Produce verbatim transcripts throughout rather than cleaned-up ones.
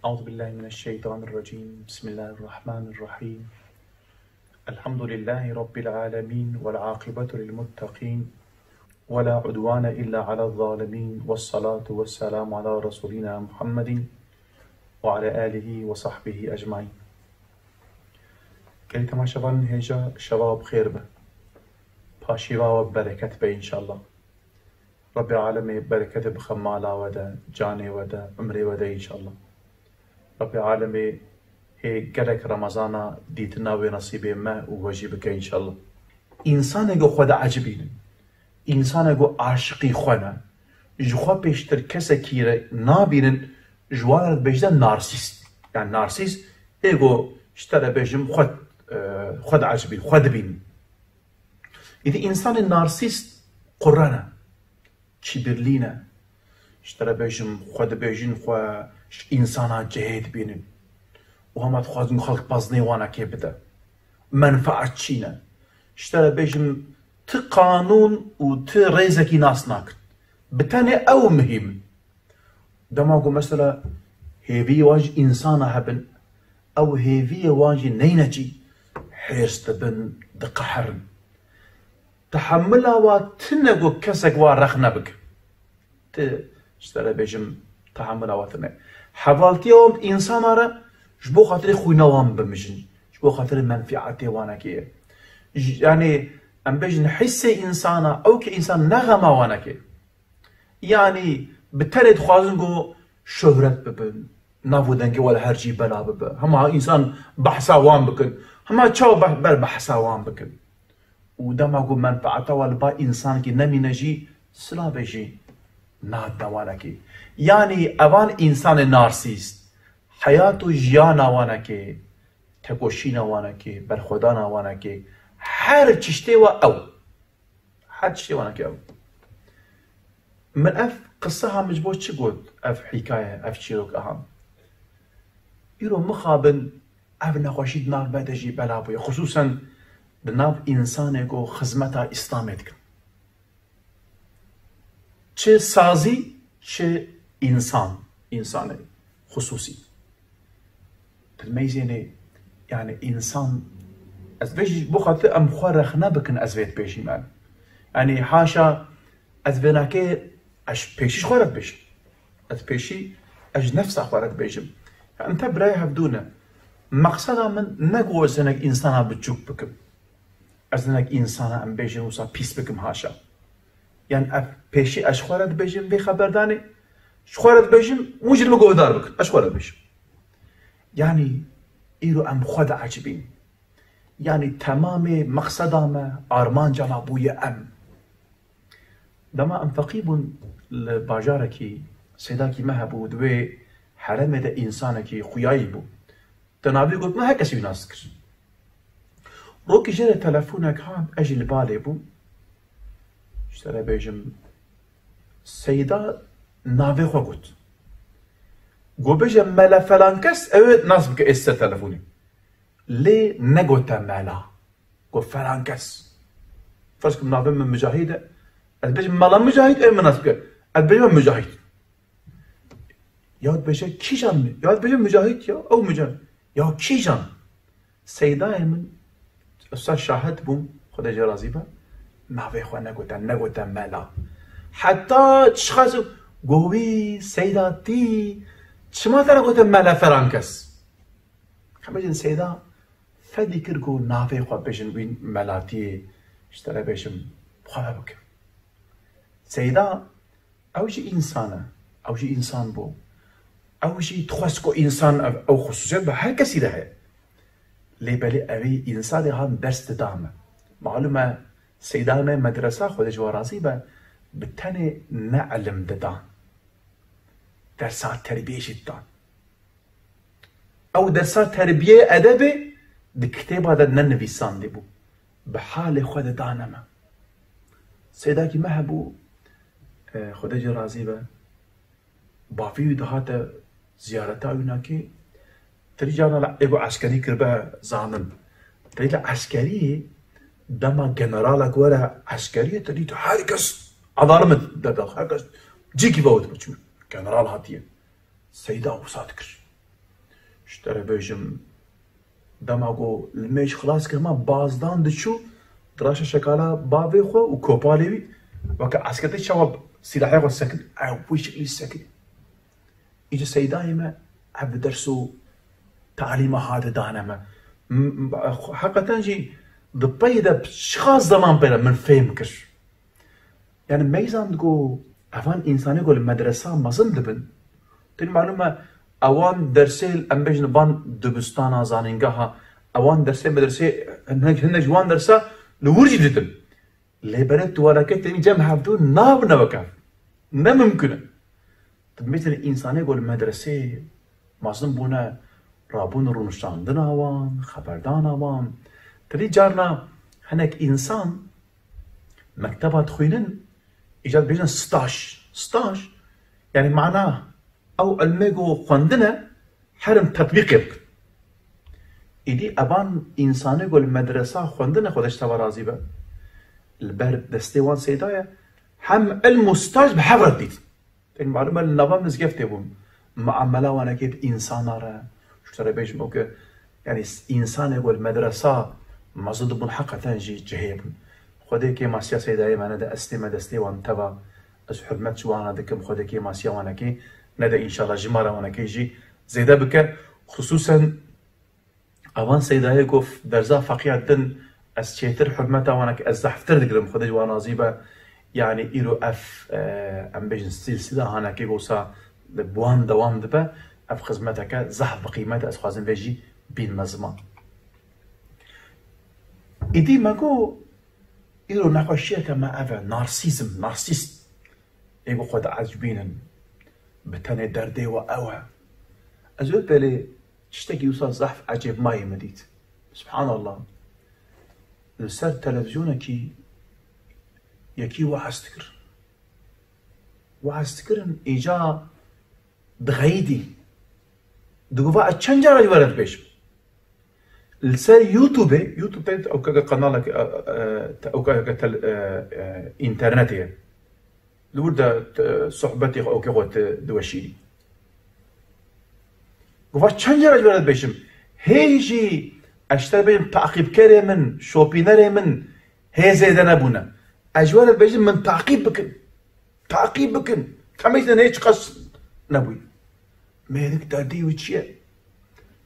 أعوذ بالله من الشيطان الرجيم. بسم الله الرحمن الرحيم. الحمد لله رب العالمين، والعاقبة للمتقين، ولا عدوان إلا على الظالمين، والصلاة والسلام على رسولنا محمد وعلى آله وصحبه أجمعين. Gelî temaşevanên hêja, şeva we bi xêr be. Paşîva we bi bereket be înşallah. Rabbê Alemê bereketê bixe mala we de, canê we de, umrê we de înşallah. Rabbê Alemê hê gelek Remezana dîtina wê nesîbê me û we jî bike înşallah. Însanê ku xwe diecibînin, însanê ku aşiqî xwe ne, ji xwe pêştir kesekî re nabînin, ji wan re dibêjine narsîst. Yani narsîst, ê ku ji te re bêjim xwe, e, xwe diecibîn, xwe dibînin. Îdî însanê narsîst qure ne, kibirlî ne. Ji te re bêjim, xwe dibêjin xwe ji însana cihê dibînin. Û hema dixwazin xelk pazdinê wanekê bide. Menfaetçî ne. Ji te re bêjim, ti qanûn û ti rêzekî nas nakin. Bi tenê ew muhîm in. Dema ku mesela hêviyê wan ji însana hebin, ew hêviyê wan jî neyne çi, hêrs dibin, diqeherin. Tehemila wa tine ku kesek wa rex nebik. Ti, ji te re bêjim, tehemila wa tine. Hevaltiya wan bi însana re ji bo xatirê xwîna wan bimijin. Ji bo xatirê menfiatê wanekê ye. Ji, yani, em bêjin hissê însana, ew ki însan ne xema wanekê. Yani bi tenê dixwazin ku şohret bibin, nav û dengê wan li her cî bela bibe. Hema însan behsa wan bikin. Hema çawa be-, ber behsa wan bikin. Û dema ku menfaeta wan li ba însanekî nemîne jî, silavê jî nadine wanekî. Yani evan însanê narsîst, heyat û jiyana wanekê, tekoşîna wanekê, berxwedana wanekê, her tiştê wa ew. Her tiştê wanekê ew. Min ev qise ha min ji bo çi got, ev hîkaye, ev çîrok aha? Îro mixabin ev nexweşî di nav me de jî bela bûye. Xisûsen di nav însanê ku xizmeta Îslamê dikin. Çi sazî, çi însan, însanê xisûsî. Dilmeyzênê, yani însan, ez vê jî bo xatir em xwe rexne bikin, ez vê dibêjim yani. Yani haşa ez vênakê, ez pêşî ji xwe re dibêjim. Ez pêşî, ez ji nefsa xwe re dibêjim. Yani te birayê hevdû ne. Meqseda min ne ku ez hinek însana biçûk bikim. Ez hinek însana em bêjin wisa pîs bikim haşa. Yani ev pêşî ez ji xwe re dibêjim vê xeberdanê. Ji xwe re dibêjim, hûn jî li min guhdar bikin. Ez ji xwe re dibêjim. Yani îro em xwe diecibîn. Yani temamê meqseda me, armanca me bûye em. Dema em feqî bûn li bajarekî, seydakî me hebû, di wê heremê de însanekî xuyayî bû. Te navê got me, her kesî wî nas dikir. Rokî jê re telefonek hat, ez jî li balê bûm. Ji te re bêjim, Seyda navê xwe got. Got bêje mele falan kes, ew ê nas bike ê ser telefonê. Lê negote mela. Got falan kes. Ferz kim navê min Micahîd e. Ez bêjim mela Micahîd, ew min nas bike. Ez bêjim Micahîd. Ya dibêje kîjan mi? Ya dibêje Micahîd ya, ew Micahîd. Ya kîjan? Seydayê min, ez şahid bûm, Xwedê jê razî be, navê xwe negote, negote mela. Heta çiqas got wî, Seyda tî, çima te negote mela falan kes? Xemecin Seyda fedî kir ku navê xwe bêjin wî melatiyê, ji te re bêjim, xwe vebike. Seyda, ew jî însan e, ew jî însan bû. Ew jî dixwest ku însan ev, ew xisûsiyet bi her kesî de heye. Lê belê ew ê însanê han ders dida me. Malûm e, Seyda me medresa, Xwedê ji we razî be, bi tenê ne ilim didan. Dersa terbiyê jî didan. Ew dersa terbiyê edebê di kitêba de nenivîsandî bû. Bi halê xwe de dane me. Seydakî me hebû, e, Xwedê jê razî be, bavê wî dihate ziyareta wînakê, tirî cana li êgo eskerî kiribe zanin. Tirî li eskeriyê dema generalek were eskeriyê, tirî tu her kes alarme deda, her kes cîkî ve wit biçû. General hatiye. Seyda wisa dikir. Ji te re bêjim, dema ku li mêj xilas kir, hema bazdan diçû, diraşa şekala bavê xwe û kopalê wî, weke eskertê çawa sîlahê xwe sekir, ew wî şeklî sekir. Îca Seydayê me ev ders û talîma hate dane me. M-, m-, heqeten jî di pey de çiqas zeman pê re min fêm kir. Yani meyzan digo evan insanê ku li medresa mezin dibin. Tenê malûm e ewan dersê em bêjin van dibistana zanîngeha, ewan dersê medresê hinek, hinek ji wan dersa li wir jî didin. Lê berê tu wan neke tenê cem hevdû nabine weke. Ne mimkun e. Tu bêjin insanê ku li medresê mezin bûne, rabûn rûniştandina wan, xeberdana wan. Tenê carna hinek însan mekteba dixwînin, îca dibêjin staj. Staj, yani mana ew ilmê ku xwendine, herin tetbîqê bikin. Îdî evan însanê ku li medresa xwendine, Xwedê ji te ve razî be, li ber destê wan seyda ye, hem ilm û staj bi hev re dîtin. Pêk malûm e, li nava mizgeftê bûn. Muamela wan eke bi însana re, ji te re bêjim, ew ke, yani, s-, însanê ku li medresa mezin dibûn, heqeten jî cihê bûn. Xwedê kêmasiya seydayê me nede, ez tême destê wan teva, ez hurmet ji wan re dikim, Xwedê kêmasiya wan eke nede, înşallah ji me re wan eke jî zêde bike. Xisûsen Evan seydayê ku derza feqiya din, ez çêtir hurmeta wan e, ez zehftir digirim, Xwedê ji wan razî be. Yani îro ev, e, em bêjin sîlsîla hanekê wisa bi wan dewam dibe, ev xizmeteke zehf bi qîmet e, ez xwazim vê jî bînme ziman. Îdî me got, îro nexweşiyeke me ev e, narsîzm, narsîst. Ê ku xwe diecibînin, bi tenê derdê we ew e. Ez wê belê tiştekî wisa zehf ecêbmayî min dît. Subhanallah. Li ser televîzyonekî yekî weaz dikir. Weaz dikirin, îca dixeyidî. Digot, ez çend cara ji we re dibêjim. Li ser YouTube, YouTube ewkeke kanalek, e, e, te-, ewkeke tel-, e, e, înternetê ye. Li wir de, e, sohbetê xwe ewkê xwe te diweşînî. Gofa çend cara ji we re dibêjim. Hê jî ez ji te bêjim, taqîbkerê min, şopînerê min hê zêde nebûne. Ez ji we re dibêjim, min taqîb bikin. Taqîb bikin. Temizle ne çiqas nebûye. Mêrik derdê wî çi ye?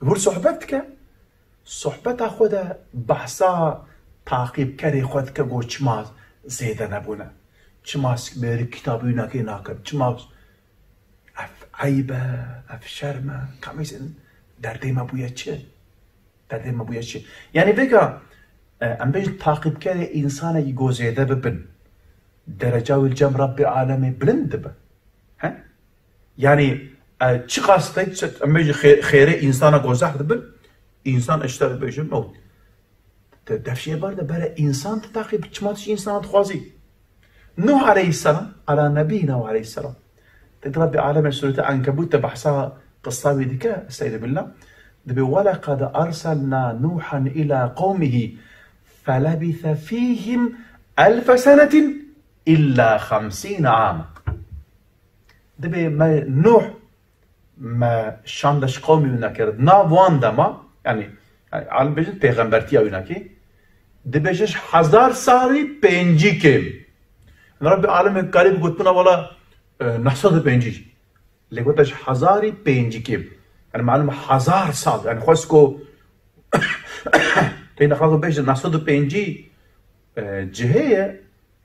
Li wir sohbet dike. Sohbeta xwe de behsa taqîbkerê xwe dike, got çima zêde nebûne. Çima mêrik kitabê wî nakê nake. Çima ev eyb e, ev şerm e. Temizin derdê me bûye çi? Derdê me bûye çi? Yani vêga, e, em bêjin taqîbkerê însanekî ku zêde bibin, dereca wî li cem Rebbê alemê bilind dibe. He? Yani, e, çiqas te, em bêjin xê-, xêrê însana ku zehf dibin, însan, işte, bêjin, ew, te defşê ber de bere însan te taqîb, çima tu ji însana dixwazî? Nuh aleyhisselam, ala nebiyina ve aleyhisselam. Tek Rabbi aleme sureti Ankebut de behsa qissa wî dike, estaizu billah. Dibe, "Ve lekad arsalna Nuhan ila qewmihi felebise fihim elfe senetin illa xemsîne ama." Dibe me Nuh me şan de ji qewmî wî nekir. Di nav wan de ma, yani, yani alim bêjin pêxembertiya wî nekê, dibêje ji hezar salî pêncî kêm. Rabbi alemê karî bi gotina wala, e, neh sed û pêncî. Lê gote ji hezarî pêncî kêm. Yani malum hezar sal. Yani xwest ku teyna xwe bêje neh sed û pêncî, e, cihê ye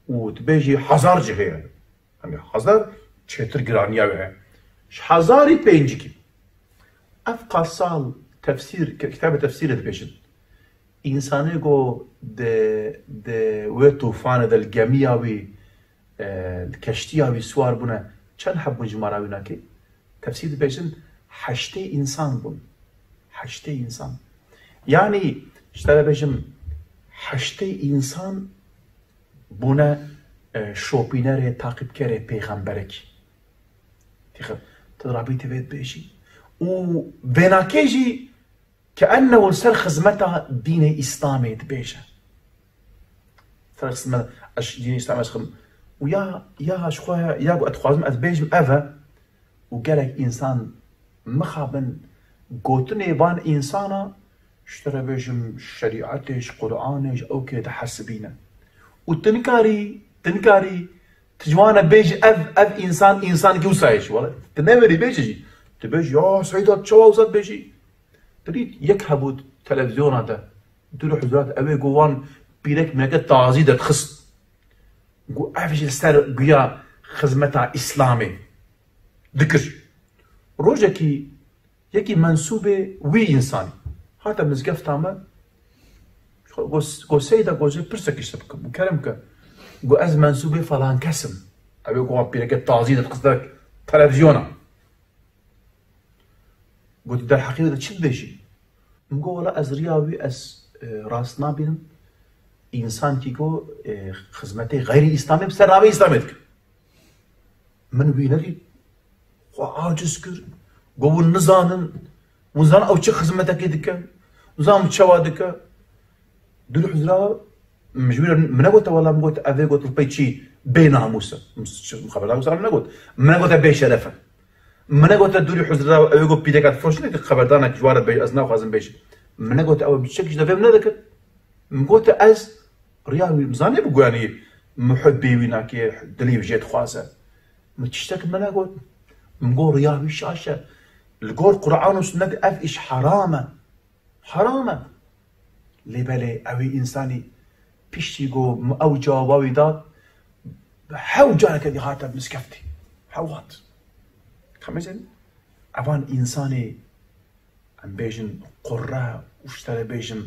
û dibêjî hezar cihê ye. Hani hezar çêtir giraniya wê heye. Ji hezarî pêncî kêm. Ev qasal tefsîr, ki-, kitabê tefsîrê dibêjin. Însanê ku di, di wê tûfanê de li gemiya wî, e, li keştiya wî siwar bûne, çend heb bûn ji mala wî nakê? Tefsîr dibêjin, heştê însan bûn. Heştê însan. Yanî, ji te re bêjim, heştê însan bûne, e, şopînerê, taqîbkerê pêxemberekî. Têxe-, tu rabî tê vê dibêjî. Û vênakê jî keennehu li ser xizmeta dînê Îslamê dibêje. Ser xizmet, ez dînê Îslamê ez xim-, û ya, ya ji xwe, ya ku ez dixwazim ez bêjim ev e, û gelek însan mixabin, Gotinê van însana, ji te re bêjim, şerîetê, ji Qur'anê, ji ewkê dihesibîne. Û tu nikarî, tu nikarî, tu ji wan re bêjî, ev, ev însan, însankî wisa ye jî. Wele, tu newerî bêjî jî. Tu bêjî, ya Seyda, tu çawa wisa dibêjî? Tu dît, yek hebû televizyona de, dûr û huzrat, ew ê got wan pîrek mîreke tazî derdixist. Got, ev jî li ser guya xizmeta Îslamê dikir. Rojekî yekî mensûbê wî însanî hate mizgefta me, got, got, Seyda, got, jê pirsekî ji te bikim, kerem ke. Got, ez mensûbê falan kes im. Ew ê got, wan pîreke tazî derdixiste televizyona. Got, derheqê wî de çi dibêjî? Min got, wela ez riya wî ez, e, rast nabînim. Însankî got, e, xizmetê xeyrî Îslamê bi ser navê Îslamê dike. Min wî nedît. Xwe aciz kir. Got, hûn nizanin. Hûn zanin ew çi xizmetekê dike? Hûn zanin çawa dike? Dûr huzra, min ji wî re, min negote, wela min got, ev ê got, li pey çi bê namûs e. Min çi, min xeberdar wisa min negot. Min negote bê şeref e. Min negote dûrî huzra, ew ê got pîreka difiroşîne, xeberdanek ji wan re bê, ez naxwazim bêjim. Min negote ew tiştekî ji devê min nedikir. Min gote ez riya wî, min zanî bi guyanî muhibbê wî nake, dilê wî jê dixwaze. Min tiştek min negot. Min got riya wî şaş e. Li gor Qur'an û Sunnet ev îş heram e. Heram e. Lê belê ew ê însanî piştî ku min ew cewaba wî da, hew careke dî hate mizgeftî. Hew hat. Ka mezin, evan însanê, em bêjin, qurre û ji te re bêjin,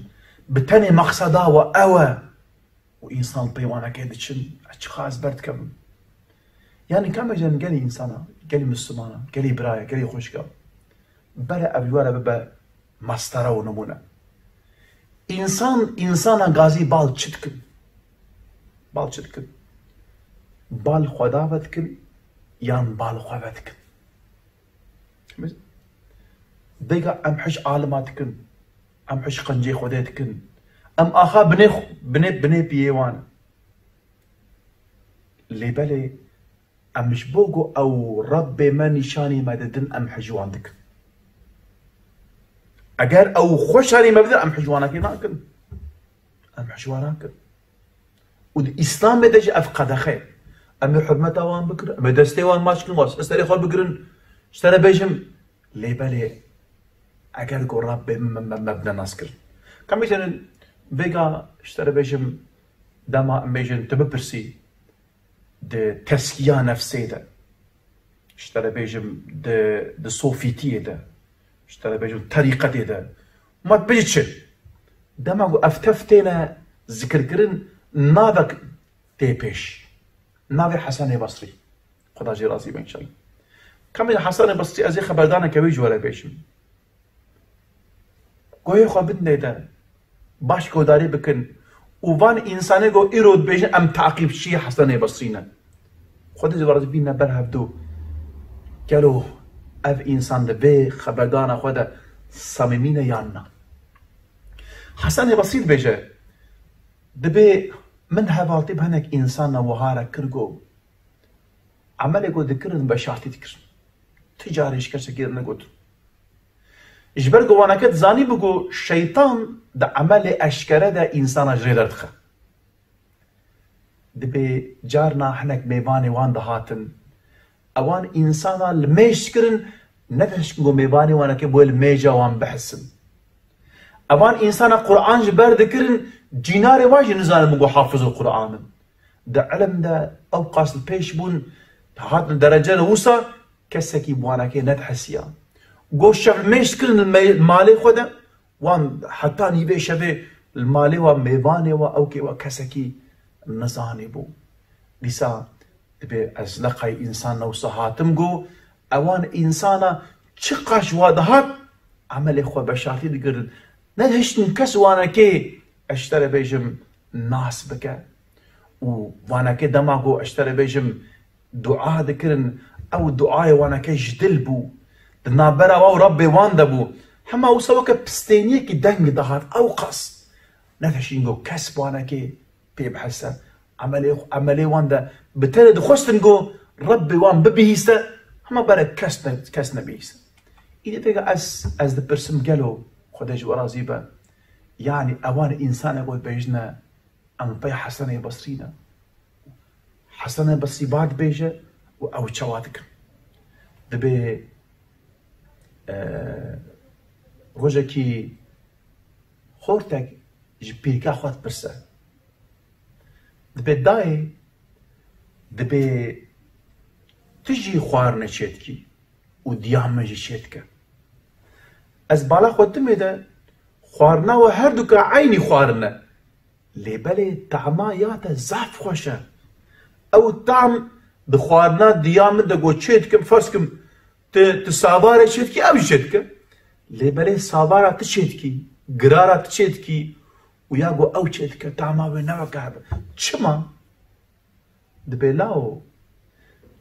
bi tenê meqseda we ew e. Û însan peywanekê diçin, ez çiqa ez berdikevim. Yanî ka mecen gelî însana, gelî mislimana, gelî biraya, gelî xwişka, bere ev ji we re bibe mestere û nimûne. Însan, însana gazî bal çi dikin? Bal çi dikin? Bal Xweda ve dikin, yan bal xwe ve dikin? Vêga em hij alima dikin, em hij qencê Xwedê dikin, em axa binê xw-, binê, binê piyê wan. Lê belê em ji bo ku ew Rebbê me nîşanî me didin, em hij wan dikin. Eger ew xwe şanî me bidin, em hij wanakê nakin. Em hij wan nakin. Û di Îslamê de jî ev qedexe ye. Em ê hurmeta wan bikirin, em ê destê wan maç kirin, wan serê xwe bigirin, ji te re bêjim, lê belê eger ku Rabbê min me, me, me bine nas kirin. Ka mîtenin vêga ji te re bêjim, dema em bêjin tu bipirsî, di teskiya nefsê de, ji te re bêjim, di, di sofîtiyê de, ji te re bêjim, terîqetê de, ma tu bêjî çi? Dema ku ev tev têne zikirkirin, navek tê pêş. Navê Hesenê Basrî. Xweda jê razî be înşallah. Kamî Hesenê Basrî, ez ê xeberdaneke wî ji we re bêjim. Guhê xwe bidinê de, baş guhdarî bikin û van însanê ku îro dibêjin em taqîbçiyê Hesenê Basrî ne. Xwedê ji we razî bîne ber hevdû. Gelo ev însan di vê xeberdana xwe de samîmî ne yan na? Hesenê Basrî dibêje, dibê min hevaltî bi hinek însana wiha re kir ku emelê ku dikirin veşartî dikirin. Ti carê ji kesekî re negot. Ji ber ku waneke dizanî bû ku şeytan di emelê eşkere de însana ji rê derdixe. Dibê carna hinek mêvanê wan dihatin. Ewan însana li mêj dikirin, nedihiştin ku mêvanê waneke boye li mêja wan bihisin. Evan însana Qur'an ji ber dikirin, cînarê wan jî nizanin ku hafiz û Qur'an in. Di ilim de ew qas li pêş bûn, hatin derece li wisa kesekî bi wanekê nedihisiya. Got şev mêj dikirin li me-, malê xwe de, wan heta nîvê şevê li malê wan, mêvanê wan, ewkê wan kesekî nizanî bû. Dîsa dibê ez leqay însan ne wisa hatim got, ewan însana çiqaş wa dihat, emelê xwe beşartî digirin. Nedihiştin kes wanekê, ez ji te re bêjim, nas bike. Û wanekê dema ku ez ji te re bêjim, dua dikirin, ew duayê waneke ji dil bû. Di navbera wan û Rabbê wan de bû. Hema wisa weke pistêniyekî deng dihat, ew qas. Nedihiştin ku kes wanekê pê bihese. Emelê, emelê wan de bi tenê dixwestin ku Rebbê wan bibihîste, hema berek kes ne, kes nebihîste. Îdî vêga ez, ez dipirsim gelo Xwedê ji we razî be. Yanî ewan însanê xwe dibêjine em pey Hesenê Basrî ne. Hesenê Basrî ba dibêje û ew çawa dikin. Dibê, e, rojekî xortek ji pîrka xwe dipirse. Dibê dayê, dibê tu jî xwarine çêdikî û diya min jî çêdike. Ez bala xwe dimê de xwarina we herduka eynî xwarine. Lê belê tama ya te zaf xweş e. Ew tam di xwarina diya min de got çêdikim, ferz kim, tu, tu savarê çêdikî, ew jî çêdike. Lê belê savara tu çêdikî, girara tu çêdikî û ya got ew çêdike, tama wê ne weke hev e. Çima? Dibê lawo,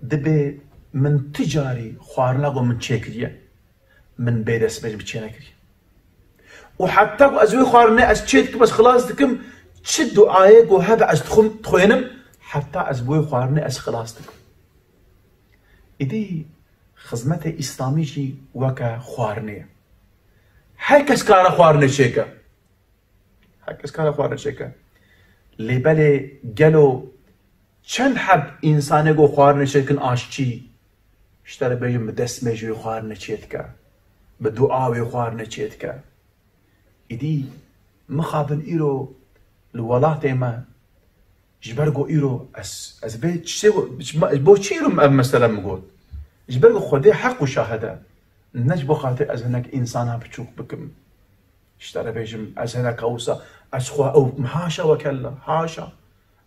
dibê min ti carî xwarina ku min çêkiriye, min bê destmêj min çênekiriye. Û heta ku ez wê xwarinê ez çê dikim, ez xilas dikim, çi duayê ku hebe ez dixwim, dixwênim, heta ez bi wê xwarinê ez xilas dikim. Îdî xizmetê Îslamî jî weke xwarinê ye. Her kes kare xwarinê çêke. Her kes kare xwarinê çêke. Lê belê gelo çend heb însanê ku xwarinê çêdikin aşçî, ji te re bêjim bi destmêj wê xwarinê çêdike, bi dua wê xwarinê çêdike. Îdî mixabin îro li welatê me, ji ber ku îro ez, ez vê tiştê, ji me, ji bo çi îro ev mesele min got? Ji ber ku Xwedê heq û şahid e. Ne ji bo xatir ez hinek însana biçûk bikim. Ji te re bêjim, ez hineka wisa, ez xwe ew, haşa we kella, haşa.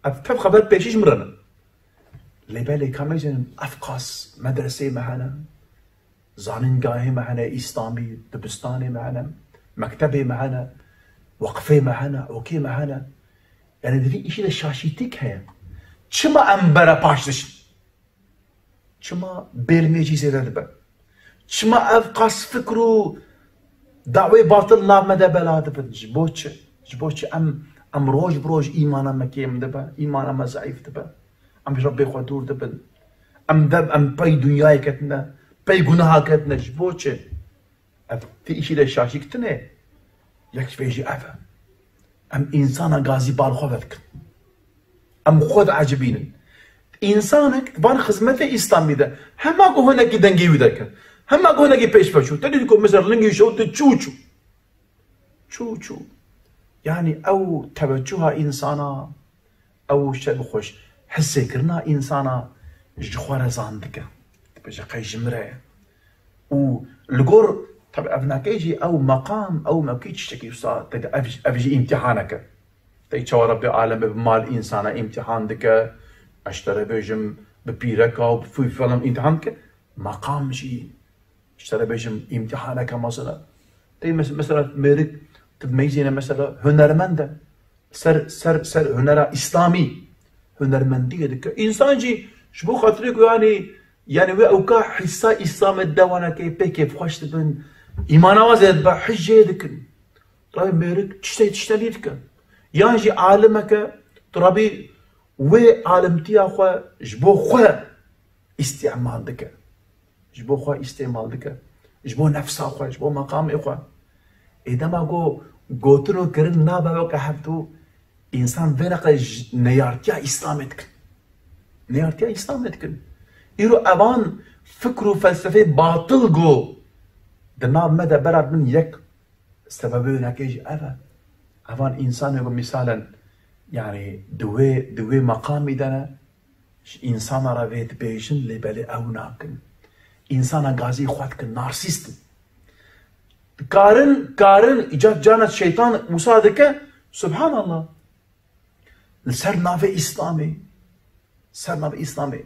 Ev tev xeber pêşî ji min re ne. Lê belê ka mêzin, ev qas medreseyê me hene, zanîngahê me hene, Îslamî, dibistanê me hene, mektebê me hene, weqfê me hene, okê me hene. Yani di vî îşî de şaşîtîk heye. Çima em bere paş diçin? Çima bêrmêjî zêde dibe? Çima ev qas fikr û dawê batil nav me de bela dibin? Ji bo çi? Ji bo çi em, em roj bi roj îmana me kêm dibe, îmana me zeîf dibe? Em ji Rebbê xwe dûr dibin. Em dev, em pey dinyayê ketine, pey gunaha ketine. Ji bo çi? Ev ti îşî de şaşîk tine, yek ji vê jî ev e. Em însana gazî bal xwe vedikin. Em xwe diecibînin. Însanek di van xizmetê Îslamî de hema ku hinekî dengê wî derket, hema ku hinekî pêş ve çû, te dît ku mesela lingî şew tu çû çû. Çû çû. Yanî ew tevecuha însana, ew şer bi xweş hissêkirina însana ji xwe re zan dike. Dibêje qey ji min re ye. Û li gor, tabi ev nake jî ew meqam, ew mewkî tiştekî wisa tê de ev, ev jî îmtîhanek e. Tey çawa Rebbê alemê bi mal însana îmtîhan dike, ez ji te re bêjim bi pîreka û bi fû falan îmtîhan dike. Meqam jî ji te re bêjim îmtîhaneke mezin e. Tey mes-, mesela mêrik, tu meyzêne mesela hunermend e. Ser, ser, ser hunera Îslamî hunermendiyê dike. Însan jî ji bo xatirê ku yanî, yanî wê ewka hîsa Îslamê dewaneke pê kêfxweş dibin, îmana wan zêde dibe, hicê dikin. Tabî mêrik tiştê tiştelî dike. Yan jî alimeke, tabî wê alimtiya xwe ji bo xwe îstîmal dike. Ji bo xwe îstîmal dike. Ji bo nefsa xwe, ji bo meqamê xwe. Ê dema ku gotin û kirin nabe weke hevdu, însan vê neqe ji neyartiya Îslamê dikin. Neyartiya Îslamê dikin. Îro evan fikr û felsefeyê batil ku di nav me de bera min yek sebebê winekê jî ev e. Evan însanê ku misalen, yani di wê, di wê meqamî de ne, ji însana re vê dibêjin, lê belê ew nakin. Însana gazî xwe dikin, narsîst in. Karin, karin, îcat cana şeytan wisa dike, subhanallah. Li ser navê Îslamê, ser navê Îslamê.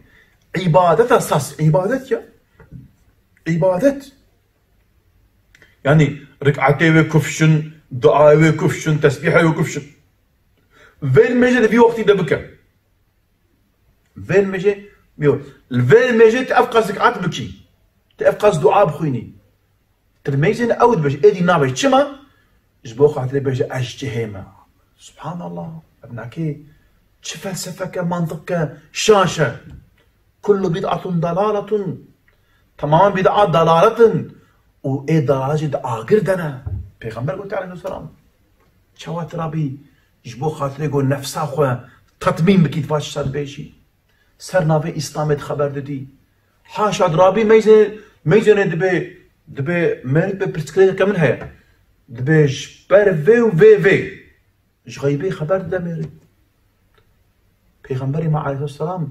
Îbadet esas, îbadet ya. Îbadet. Yani rikatê wê kufşin, duayê wê kufşin, tesbîhê wê kufşin. Vê mêje di vî wextî de bike. Vê mêje, yo, li vê mêje tu ev qas rikat bikî. Tu ev qas dua bixwînî. Tirmeyzên ew dibêje, êdî nabêje. Çima? Ji bo xatirê bêje ez ji cihê me. Subhanallah. Ev nakê çi felsefeke, mantiqke, şaş e. Kullu bid'atun dalaletun. Temamen bid'a dalalet in. û ê daracê di agir de ne. Pêxember gotiye aleyhisselam, çawa tu rabî ji bo xatirê ku nefsa xwe tetmîn bikî, tu va tişta dibêjî? Ser navê Îslamê tu xeber didî. Haşa, tu rabî meyzê, meyzênê dibê, dibê merî bi pirsgirêkeke min heye. Dibê ji ber vê û vê vê. Ji xeybê xeber dide mêrê. Pêxemberê me aleyhisselam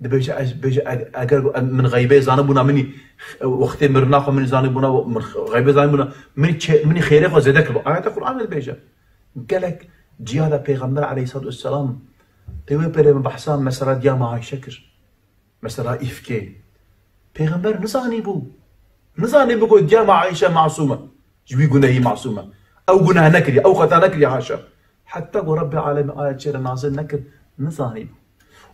dibêje, ez, bêje, eg-, eger em, min xeybê zanibûna minî, wextê mirina xwe minî zanibûna, min xeybê zanibûna, minî çê-, minî xêrê xwe zêde kiribû. Ayeta Qur'anê dibêje. Gelek ciya de Pêxember aleyhisselatu vesselam tê wê pêrê min behsa mesela diya me Ayşe kir. Mesela îfkê. Pêxember nizanîbû. Nizanîbû ku diya me Ayşe masûm e. Ji wî gunehî masûm e. Ew guneh nekiriye, ew xeta nekiriye, haşa. Heta ku Rebbê Alemê ayet çêre nazil nekir, nizanîbû.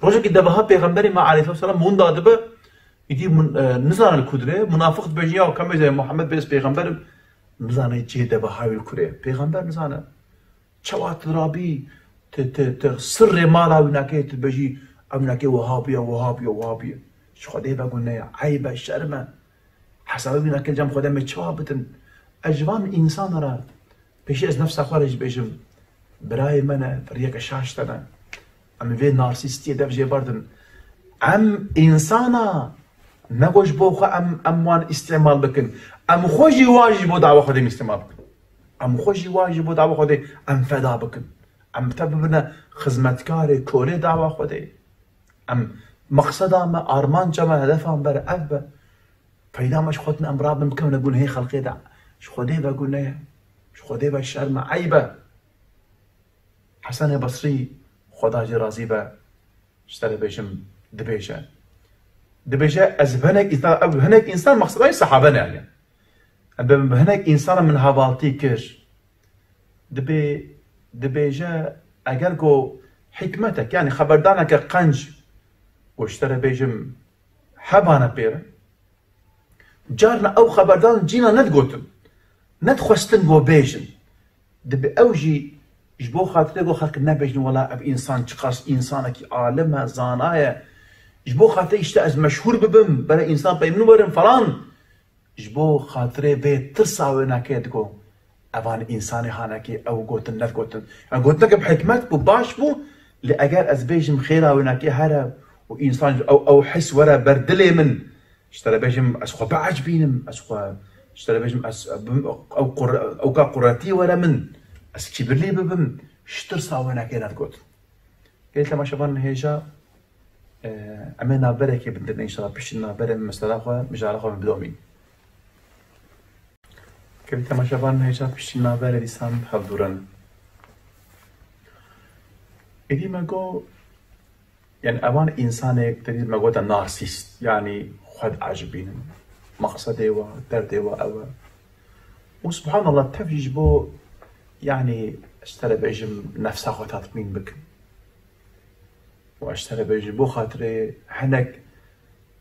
Rojekî deveha Pêxemberê me aleyhisselam winda dibe, îdî mun-, e, nizane li ku dire, munafiq dibêjin, ya kemê de Muhammed bêz pêxember im, nizane cihê deveha wî li ku re ye. Pêxember nizane. Çawa tu rabî, tu, tu, tu sirrê mala wî nakê, tu bêjî, ew nakê wiha bûye, wiha bûye, wiha bûye. Ji Xwedê ve gune ye, eyb e, şerm e. Hesabê wî nakê cem Xwedê me çawa bitin? Ez ji van însanan re, pêşî ez nefsa xwe re jî bêjim, birayê me ne, firiyeke şaş te ne. Em vê narsîstiyê dev jê berdin. Em însana, ne ku ji bo xwe em, em wan îstîmal bikin. Em xwe jî wan jî bo dawa Xwedê îstîmal bikin. Em xwe jî wan ji bo dawa Xwedê em feda bikin. Em te bibine xizmetkarê, kolê dawa Xwedê. Em mexseda me, armanca me, hedefa me ber ev be. Feyda me ji xwe tune em rabin bikevine gunehê xelkê de. Ji Xwedê ve gune ye. Ji Xwedê ve şerm e, eyb e. Hesenê Basrî, Xweda jê razî be, ji te re bêjim, dibêje. Dibêje, ez bi hinek însan, ev hinek însan mexseda wî sahabe ne yani. Em bi hinek însanan min hevaltî kir. Dibê, dibêje, eger ku hikmetek, yani xeberdaneke qenc, ku ji te re bêjim, hebane pê re, carna ew xeberdan cîna nedigotin, nedixwestin ku bêjin. Dibê ew jî ji bo xatirê ku xelk nebêjin, wela ev însan çiqas însanekî alim e, zana ye. Ji bo xatirê îşte ez meşhûr bibim, bere însan pey min werin falan. Ji bo xatirê vê tirsa wênakê digo, evan însanê hanekê ew gotin, nedigotin. Yani gotineke bi hikmet bû, baş bû, lê eger ez bêjim xêra wênakê here û însan ew, ew his were ber dilê min, ji te re bêjim ez xwe biecibînim, ez xwe, ji te re bêjim ez bim, ew qur-, ew ka quretî were min, ez kîbirlî bibim, ji tirsa wênakê nedigotin. Gelî temaşevanên hêja, e, em ê navberekê bindin, înşallah piştî navberê min mesela xwe, mijara xwe min bidomîn. Gelî temaşevanên hêja, piştî navberê dîsan hevdûrin. Êdî me got, yani evan însanê, te dî me gote narsîst, yani xwe diecibînin. Maqsedê we, derdê we ew e. Û subhanallah, tev jî ji bo, yani, ez te re bêjim, nefsa xwe tatmîn bikin. Û ez ji te re bêjim, bo xatirê hinek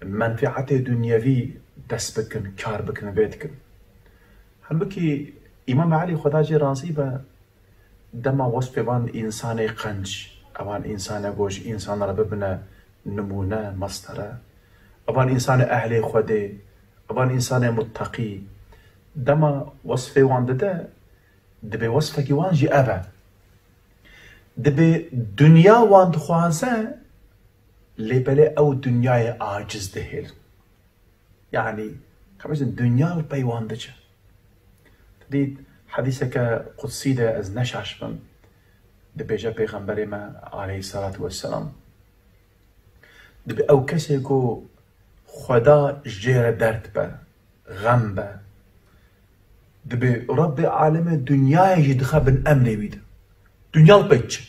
menfîetê dunyevî dest bikin, kar bikin, vê dikin. Halbukî Îmam Elî, Xweda jê razî be, dema wesfê van însanê qenc, evan însane ku ji însanan re bibine nimûne, mestere, evan însanê ehlê Xwedê, evan însanê mutteqî, dema wesfê wan dide, dibê wesfekî wan jî ev e. Dibê dinya wan dixwaze, lê belê ew dinyayê aciz dihêlin. Yani, kabêjin dinya li pey wan diçe. Dît, hedîseke qudsî de ez neşaş bim. Dibêje Pêxemberê me aleyhissalatu vesselam. Dibê ew kesê ku Xweda jê re derd be, xem be, dibê Rebbê alemê dinyayê jî dixe bin emrê wî de. Dinya li pey diçe.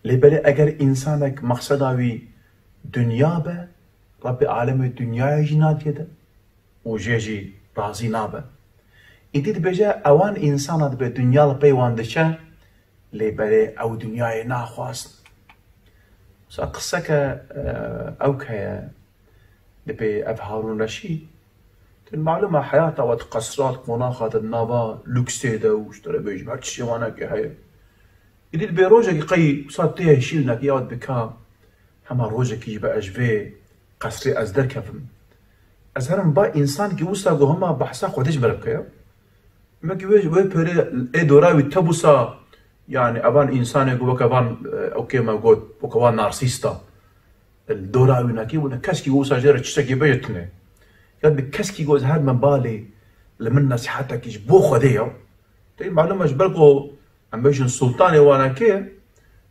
Lê belê eger însanek mexseda wî dinya be, Rebbê alemê dinyayê jî nadiye de û jê jî razî nabe. Îdî dibêje, ewan însana dibê dinya li pey wan diçe, lê belê ew dinyayê naxwazin. Wisa qiseke, e, ewk heye, dibê ev Harûn Reşîd, tu malûm e heyata we di qesra, di qonaxa de, di nava lûksê de û ji te re bêjim her tiştê wanekê heye. Îdî dibê rojekî qey wisa tê şîrînekî ya dibê ka hema rojekî jî be ez ji vê qesrê ez derkevim. Ez herim ba însankî wisa ku hema behsa Xwedê ji me re bike ya. Me ki wê, wê pêrê ê dora wî te wisa, yani evan însanê ku weke van, e, ew kê me got, weke van narsîsta. Li dora wî nakî bûne, keskî wisa jê re tiştekî bêje tune. Ya bi keskî ku ez herim balê li min nesihetekî ji bo Xwedê ya. Tê malum e ji ber ku em bêjin sultanê wanekê,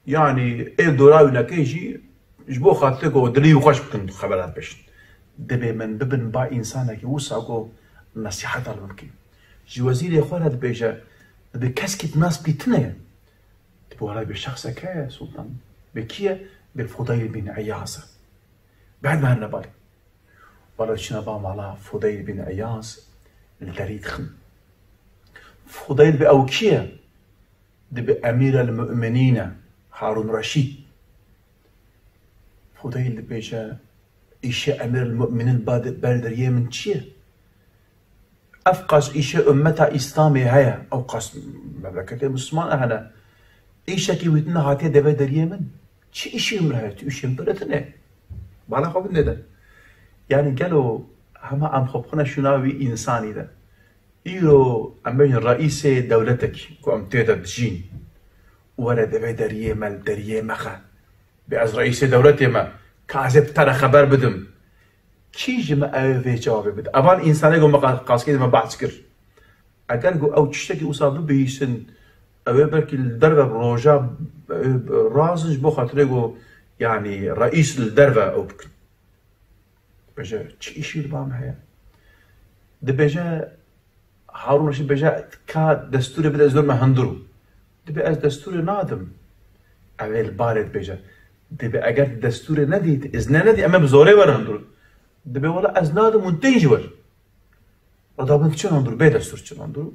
yani ê dora wî nekê jî ji bo xatirê ku dilê wî xweş bikin xebera dibêjin. Dibê min bibin ba însanekî wisa ku nesîheta li min bikî. Ji wezîrê xwe re dibêje, dibê keskî di nas bikî tune ye. Dibê wela bê şexsek heye sultan. Bê kî ye? Bê Fudayl bin Eyaz e. Bed me herine balê. Wela çine ba mala Fudayl bin Eyaz li derî dixin. Fudayl bi ew kî ye? Dibe Emîr el Mu'minîn e, Harûn Reşîd. Fudayl dibêje, îşe Emîr el Mu'minîn ba de-, ber deriyê min çi ye? Ev qas îşe ummeta Îslamê heye, ew qas memleketê Misliman hene. Îşekî wî tune hatiye devê deriyê min. Çi îşê min heye? Tu îşê min pere tune. Bala xwe binde de. Yani gelo hema em xwe bixine şûna wî însanî de. Îro em bêjin reîsê dewletek ku em tê de dijîn û were devê deriyê me, li deriyê me xe. Bê ez reîsê dewletê me, ka ez ê bi te re xeber bidim. Kî ji me ew ê vê cewabê bide? Evan însanê ku me qa-, qaskê de me behs kir. Eger ku ew tiştekî wisa bibihîsin, ew ê belkî li derve roja, e, razin ji bo xatirê ku, yanî reîs li derve ew bikin. Dibêje, çi îşî li ba me heye? Dibêje, Harûn Reşîd dibêje, ka destûrê bide ez dibime hundirû. Dibê ez destûrê nadim. Ew ê li barê dibêje. Dibê eger tu destûrê nedî, tu îzne nedî, em ê bi zorê werin hundirû. Dibê wela ez nadim hûn tên jî werin. Reda bin çi hundirû, bê destûr çi hundirû.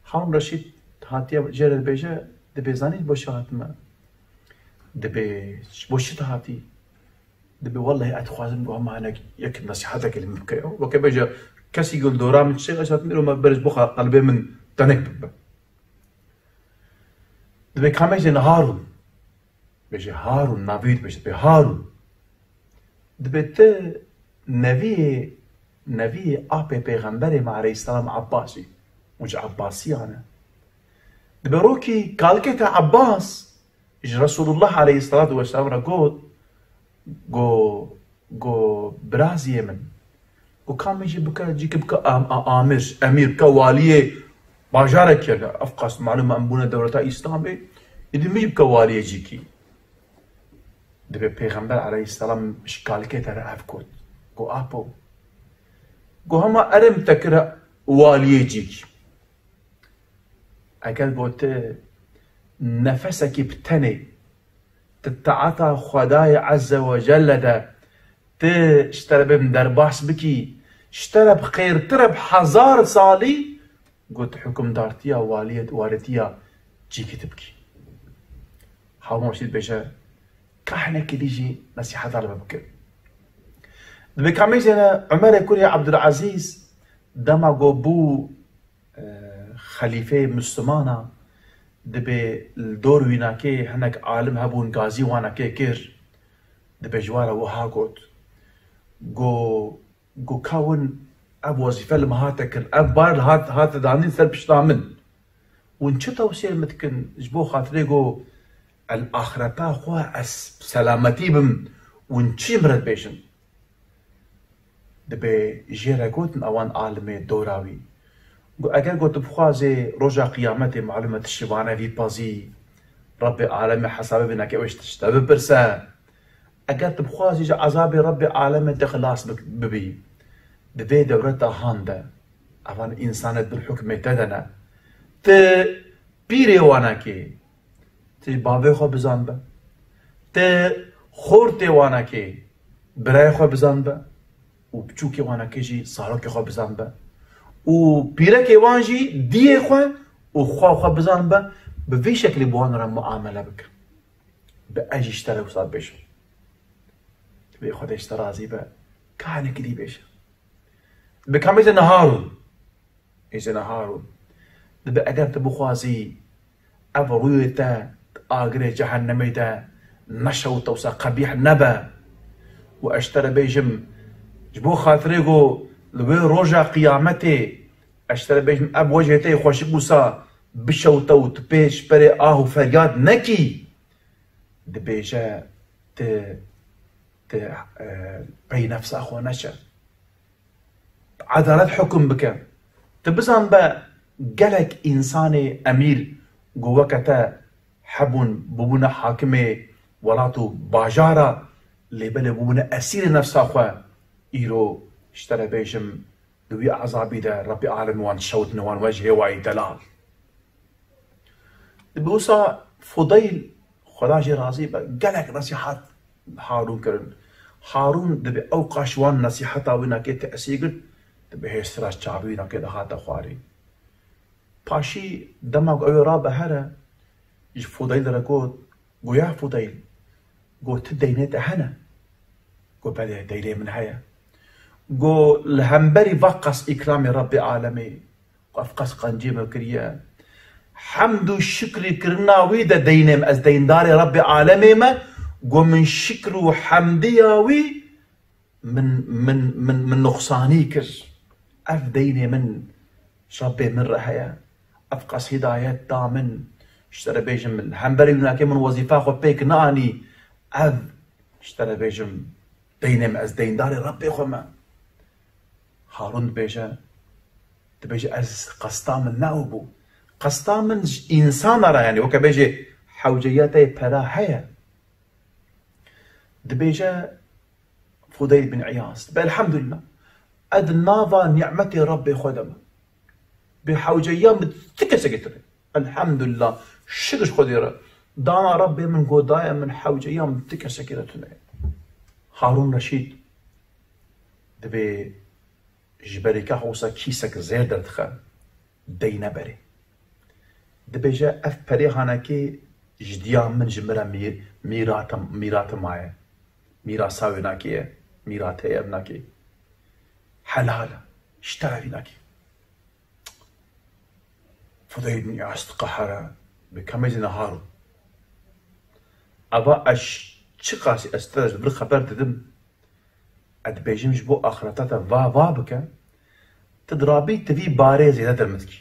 Harûn Reşîd hatiye jê re dibêje, dibê zanî bo çi hatime. Dibê ji bo çi tu hatî? Dibê wellehî ez dixwazim ku hema hinek yek nesîhetekê li min bike. Weke bêje kesî ku li dora min çiçek ez hatim îro me berê ji bo qelbê min tenik bibe. Dibê kamê jê ne Harûn. Bêje Harûn, navî wî dibêje, dibê Harûn. Dibê tu neviyê, neviyê apê pêxemberê me aleyhisselam Abbasî. Hûn ji Abbasiyan e. Dibê rokî kalkê te Abbas ji Resulullah aleyhisselatu vesselam re got, go, go biraziyê min. Go kamê jî bike, cîkî bike am-, a-, amir, emîr, bike waliyê bajarekê. Ev qas malum em bûne dewleta Îslamê. Îdî min jî bike waliyê cîkî. Dibê Pêxember aleyhisselam ji kalikê te re ev got. Go apo. Go hema erê min te kire waliyê cîkî. Eger go tu nefesekî bi tenê, tu taeta Xwedayê Ezze ve Celle de, tu ji te re bê min derbas bikî, ji te re bi xêrtir e bi hezar salî, go tu hukimdartiya, waliyet-, walîtiya cîkî tu bikî. Harûn Reşîd dibêje, ka hinekî dî jî nesîheta li me bike. Dibê kamê jê ne Umerê kurê Abdulazîz dema go bû e, xelîfeyê Mislimana, dibê li dor wînakê hinek alim hebûn, gazî wanekê kir, dibê ji wan re wiha got, go, go ka win ev wezîfe li me hate kirin, ev bar li hat, hate danîn ser pişta min. Win çi tewsiyê min dikin ji bo xatirê go el axireta xwe ez selametî bim, win çi min re dibêjin? Dibê jê re gotin ewan alimê dora wî. Got, eger got tu bixwazê roja qiyametê, malum e tu şivane vî pezî, Rebbê alemê hesabê bê neke wê ji te bipirse. Eger tu bixwazî ji ezabê Rebbê alemê te xilas bik-, bibî, di vê dewreta han de, evan însanet bir hukmê te de ne. Tu pîrê wanekê, tu bavê xwe bizan be. Tu xortê wanekê, birayê xwe bizan be. Û biçûkê wanekê jî zarokê xwe bizan be. Û pîrekê wan jî diyê xwe û xwe xwe bizan be. Bi vî şeklî bi wan re muamele bike. Bi ez jî ji te re wisa dibêjim. Dibê Xwedê ji te razî be. Ka hinekî dî bêje. Bi kamê te ne Harûn. Êzêna Harûn. Dibe eger tu bixwazî ev rûyê te di agirê cehennemê de neşewite wisa qebîh nebe û ez ji te re bêjim, Ji bo xatirê ku li wê roja qiyametê, ez ji te re bêjim, ev wecihê te yê xweşik wisa bişewte û tu pê ji perê ah û feryad nekî, dibêje, tu, tu, e, pey nefsa xwe neçe. Bi edalet hukum bike. Tu bizan be gelek însanê emîr ku weke te hebûn, bûbûne hakimê welat û bajara, lê belê bûbûne esîrê nefsa xwe, îro ji te re bêjim, di wî ezabî de Rebbê Alemî wan şewitine wan wecihê wayî delal. Dibe wisa Fudeyl, Xweda jê razî be, gelek nesîhat Harûn kirin. Harûn dibe ew qaş wan nesîheta wî nakê tesîr girt, dibe hêsira çavî wî nakê dihate xwarî. Paşî dema ku ew ê rabe here, ji Fudeyl re got, Go ya Fudeyl, go ti deynê te hene? Go belê, deynê min heye. Go li hemberî va qas îkramê Rebbê Alemê, go ev qas qencî min kiriye. Hemd û şikrî kirina wî de deynê min, ez deyndarê Rebbê Alemê me, go min şikr û hemdiya wî min, min, min, min nuqsanî kir. Ev deynê min ji Rebbê min re heye. Ev qas hidayet da min. Ji te re bêjim, li hemberî wî nakê min wezîfa xwe pêk neanî. Ev, ji te re bêjim, deynê min, ez deyndarê Rebbê xwe me. Harûn dibêje, dibêje, ez qesta min ne ew bû. Qesta min ji însana re, yanî weke bêjê hewceya te yê pera heye. Dibêje Fudeyl bin Îyaz, dibe, Elhamdulillah, ez di nava nîmetê Rebbê xwe de me. Bi hewceya min ti kesekî tune. Elhamdulillah, şikir ji Xwedê re. Dana Rebbê min ku daye min hewceya min ti kesekî re tune. Harûn Reşîd dibê ji berîka xwe wisa kîsek zêr derdixe, deyne berê. Dibêje, ev perê hanekê ji diya min ji min re mî-, mîrate, mîrate maye. Mîrasa wê nakê ye. Mîrate ye ev nakê. Helal e. Ji te re vî nakê. Fudeyl bin Îyaz diqehire, bi kemê zî nehar o. Eva ez çiqasî ez te ji vir xeber didim, ez dibêjim ji bo axireta te va, va bike, tu dirabî tu vî barê zêdetir min dikî.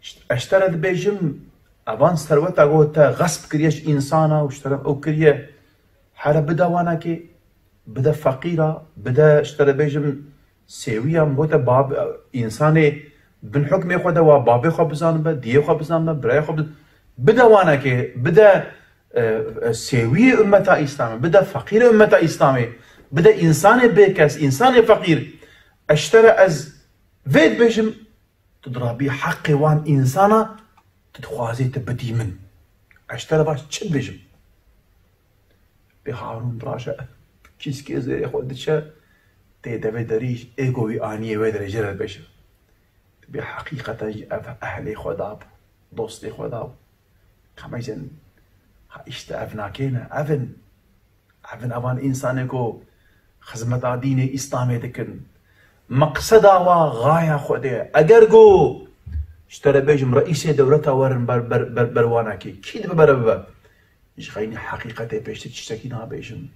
Îşte, ez ji te re dibêjim, evan serweta ku te xesp kiriye ji însana û ji te re ew kiriye, here bide wanekê, bide feqîra, bide, ji te re bêjim, sêwiya, min gote, bab-, însanê bin hukmê xwe de wa babê xwe bizanibe, diyê xwe bizanibe, birayê xwe bi-, bide wanekê, bide, e, e, sêwiyê ummeta Îslamê, bide feqîrê ummeta Îslamê, bide însanê bêkes, însanê feqîr. Ez ji te re ez vê dibêjim, tu dirabî heqê wan însana, tu dixwazî tu bidî min. Ez ji te re baş çi dibêjim? Bê Harûn diraje, kîskê zêrê xwe diçe, tê devê derî, ê ku wî aniyê wê derê jê re dibêje. Bê heqîqeten jî ev ehlê Xweda bû, dostê Xweda bû. Qemecin, ha îşte ev nakêne, ev in. Ev in evan însanê ku xizmeta dînê Îslamê dikin. Meqseda wa xaya Xwedê ye. Eger ku ji te re bêjim reîsê dewleta werin ber, ber, ber, ber wanakê, kî dibe bere bibe? Ji xeynî heqîqetê pêştir tiştekî nabêjim.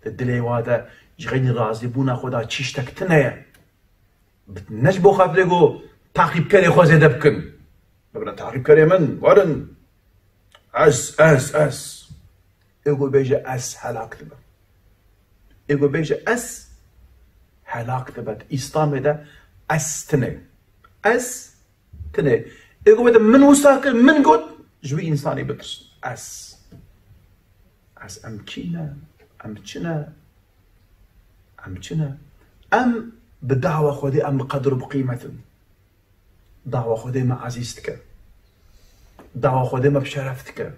Di dilê wa de ji xeynî razîbûna xwe de tiştek tune ye. Bi-, ne ji bo xatirê ku taqîbkerê xwe zêde bikin. Bibine taqîbkerê min, werin. Ez, ez, ez. Ê ku bêje ez helak dibe. Ê ku bêje ez helak dibe. Di Îslamê de ez tune. Ez tune. Ê ku bêje min wisa kir, min got, ji wî însanî bitirsin. Ez. Ez em kî ne? Em çi ne? Em çi ne? Em bi dawa Xwedê em bi qedir û bi qîmet in. Dawa Xwedê me ezîz dike. Dawa Xwedê me bi şeref dike.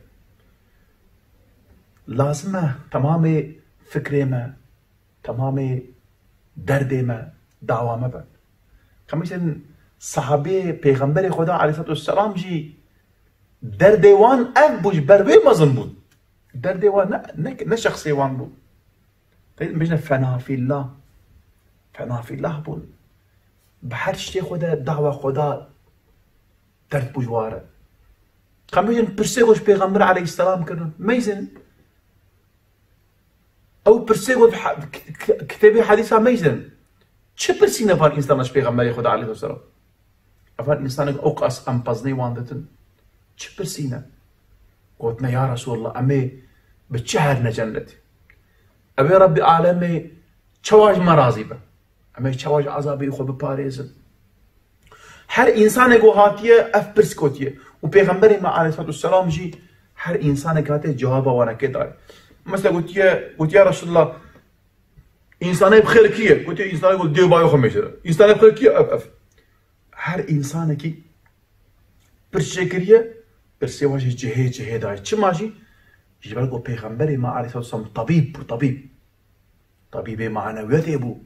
Lazim e temamê fikrê me, temamê derdê me dawa me be. Qemîşên sahabê Pêxemberê Xweda aleyhissalatu vesselam jî derdê wan ev bû, ji ber wê mezin bûn. Derdê wan ne, ne, ne şexsê wan bû. Peygamber bêjne fena fillah. Fena fillah bûn. Bi her tiştê xwe de dawa Xweda derd bû ji wa re. Qemîşên pirsê ku ji Pêxember aleyhisselam kirin. Meyzin. Ew pirsê got, ha-, k-, k-, kitêbê hedîsa meyzin. Çi pirsîne van însana ji Pêxemberê Xweda aleyhisselam? Evan însanek ew qas empaznê wan ditin. Çi pirsîne? Gotine, ya Resulallah, em ê bi çi herine cennetê? Ew ê Rebbî alemê çawa ji me razî be? Em ê çawa ji azabê xwe biparêzin? Her însanek ku hatiye ev pirs gotiye. Û Pêxemberê me aleyhissalatu vesselam jî her însanek hatiye cewaba wanekê daye. Mesela gotiye, gotiye, ya Resulallah, însanê bi xêr kî ye? Gotiye, însanê ku dê û bayê xwe mêşire. Însanê bi xêr kî ye? Ev, ev. Her însanekî pirs çêkiriye, pirsê wan jî cihê cihê daye. Çima jî? Ji ber ku Pêxemberê me aleyhissalatu vesselam tabîb bû, tabîb. Tabîbê manewiyetê bû.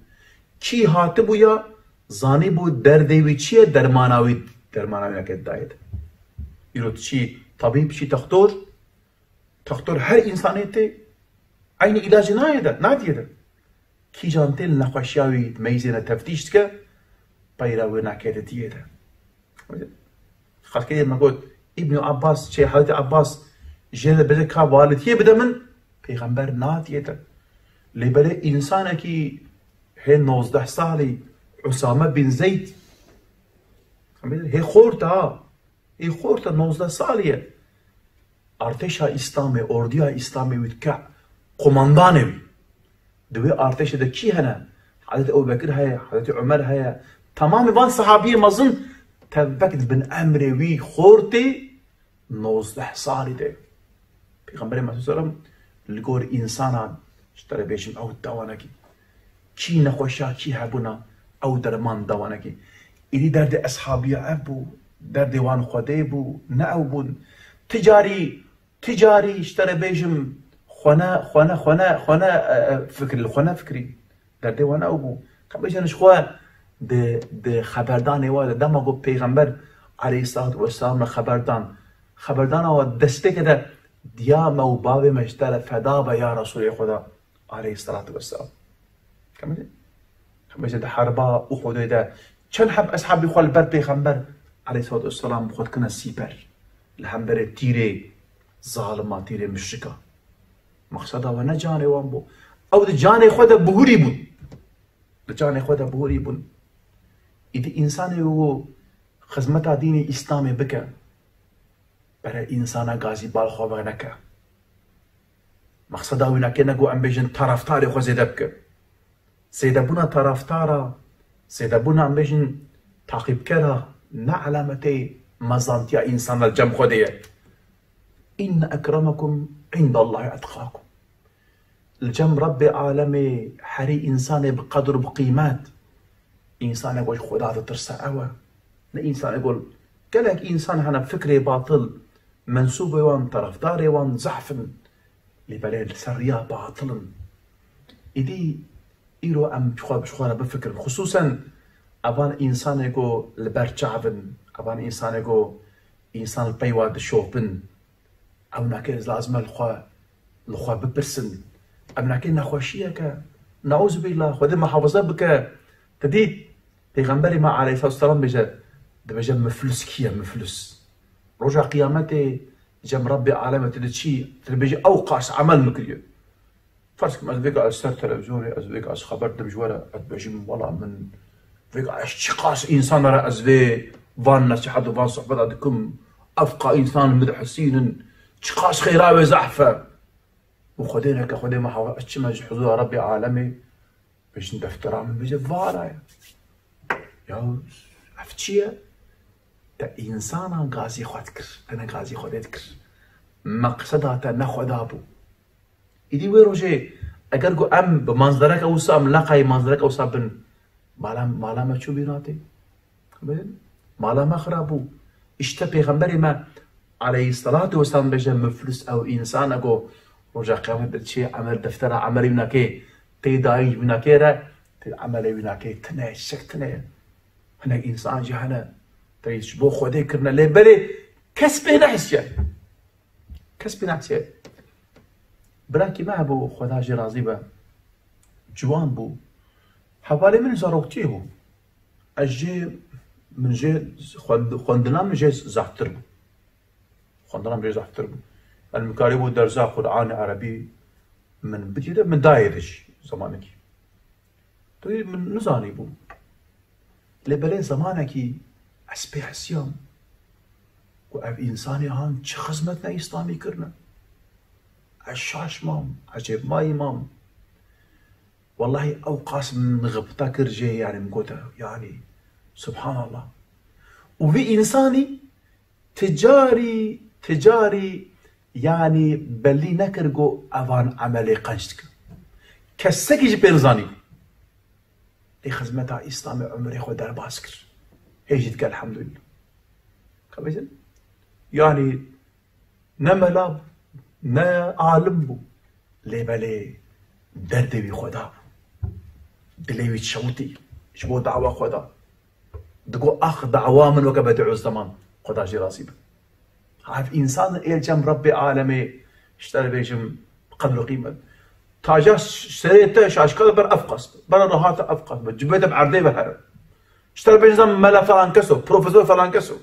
Kî hatibû ya, zanîbû derdê wî çi ye, dermana wî, dermana wî neke dayê de. Îro tu çî tabîb, çî textor, textor her însanê tê, eynî îlacê nayê de, nadiyê de. Kîjan tê li nexweşiya wî meyzêne teftîş dike, peyra wê nake di diyê de. Xelkê me got, Îbnî Abbas, çê Hezretî Abbas, jê de bêje ka walidiyê bide min, Pêxember nadiyê de. Lê belê însanekî hê nozdeh salî, Usame bin Zeyd, hê xort e ha, hê xort e, nozdeh salî ye. Artêşa Îslamê, ordiya Îslamê wî dike qomandanê wî. Di wê artêşê de kî hene? Hezretî Ebu Bekir heye, Hezretî Omer heye. Temamê van sehabiyê mezin tevbek dibin emrê wî xortê nozdeh salî de. Pêxemberê me sallallahu aleyhi ve sellem li gor însanan, ji te re bêjim, ew dawanekî. Kî nexweşiya kî hebûna, ew derman dawanekî. Îdî derdê eshabiya ev bû, derdê wan Xwedê bû, ne ew bûn. Ti carî, ti carî ji te re bêjim, xwe ne, xwe ne, xwe ne, xwe ne, e, e, fikir, li xwe ne fikirî. Derdê wan ew bû. Ka bêjin ji xwe di, di xeberdanê wa de, dema ku Pêxember aleyhissalatu vesselam re xeber dan, xeberdana wa destpêke de, diya me û bavê me ji te re feda be ya Resulê Xweda aleyhissalatu vesselam. Ka bêjin, ka bêjin di herba Uhudê de çend heb eshabî xwe li ber Pêxember aleyhissalatu vesselam xwe dikine sîper. Li hemberê tîrê zalima, tîrê muşrika. Mexseda we ne canê wan bû. Ew di canê xwe de bihurî bûn. Di canê xwe de bihurî bûn. Îdî însanê ku xizmeta dînê Îslamê bike, bere însana gazî bal xwe veneke. Mexseda wî neke ne ku em bêjin taraftarê xwe zêde bike. Zêdebûna taraftara, zêdebûna em bêjin taqîbkera ne alametê mezantiya însan li cem Xwedê ye. Inne ekremekum indallahî etqakum. Li cem Rebbê alemê herî însanê bi qedir û bi qîmet, însanê ku ji Xweda ditirse ew e. Ne însanê ku, gelek însan hene fikrê batil, mensûbê wan, tarafdarê wan zehf in. Lê belê li ser riya batil in. Îdî îro em xwe bi xwe re bifikirin. Xisûsen evan însanê ku li ber çav in, evan însanê ku însan li pey wa dişopin, ew nake lazim e li xwe, li xwe bipirsin. Ev nake nexweşiyeke, neuzubîllah, Xwedê muhafaza bike. Te dît, Pêxemberê me aleyhissalatu vesselam bêje, dibêje, miflus kî ye, miflus? Roja qiyametê cem Rebbê alemê tu diçî, tu dibêjî, ew qas emel min kiriye. Ferz kim, ez vêga ez ser televîzyonê, ez vêga ez xeber dim ji we re, ez dibêjim, wela min vêga ez çiqas însan re ez vê van nesîhet û van sohbeta dikim, ev qa însan min dihesînin, çiqas xêra wê zehf e. Û Xwedê neke, Xwedê me hawa, ez çime ji huzura Rebbê alemê, bêjin deftera min bêje vara ye. Ya ev çi ye? Te însanan gazî xwe dikir, te ne gazî Xwedê dikir. Meqseda te ne Xweda bû. Îdî wê rojê, eger ku em bi manzereke wisa, em leqayî manzereke wisa bin, mala, mala me çû bîratê? Mala me xira bû. Îşte Pêxemberê me aleyhisselatu vesselam bêje, muflis ew însan e ku roja qiyamet diçê emel, deftera emelê wî nakê tê dayîn, wî nakê re, tê emelê wî nakê tine, şek tine ye. Hinek însan jî hene, te ji bo Xwedê kirine, lê belê kes pê nehisiye. Kes pê nehisiye. Birakî me hebû, Xweda jê razî be. Ciwan bû. Hevalê min zaroktiyê bû. Ez jê, min jê xwend-, xwendina min jê zehftir bû. Xwendina min jê zehftir bû. Yani min karîbû derza Qur'anê Erebî Min bigire, min dayê de jî zamanekî. Tu yê min nizanîbû. Lê belê zamanekî ez pê hesiyam ku ev însanê han çi xizmet ne Îslamî kirine. Ez şaş mam, ecêb mayî mam. Wellahî ew qas min xibta kir jê, yanî min gote, yanî, subhanallah. Û vî însanî ticarî, ticarî, yanî belî nekir ku evan emelê qenc dikin. Kesekî jî pê nizanî. Ê xizmeta Îslamê umrê xwe derbas kir. Hê jî dike elhamdulillah. Kabêjin? Yanî ne mela bû, ne alim bû. Lê belê derdê wî Xweda bû. Dilê wî dişewitî ji bo dawa Xweda. Digo, ax dawa min weke Bedîuzzeman, Xweda jê razî be. Ev însan ê cem Rebbê alemê, ji te re bêjim, qedr û qîmet. Taca serê te şaşka ber ev qas be. Bera rahat ev qas be. Cibê te bi erdê ve here. Ji te re bêjim mela falan keso, profesor falan keso.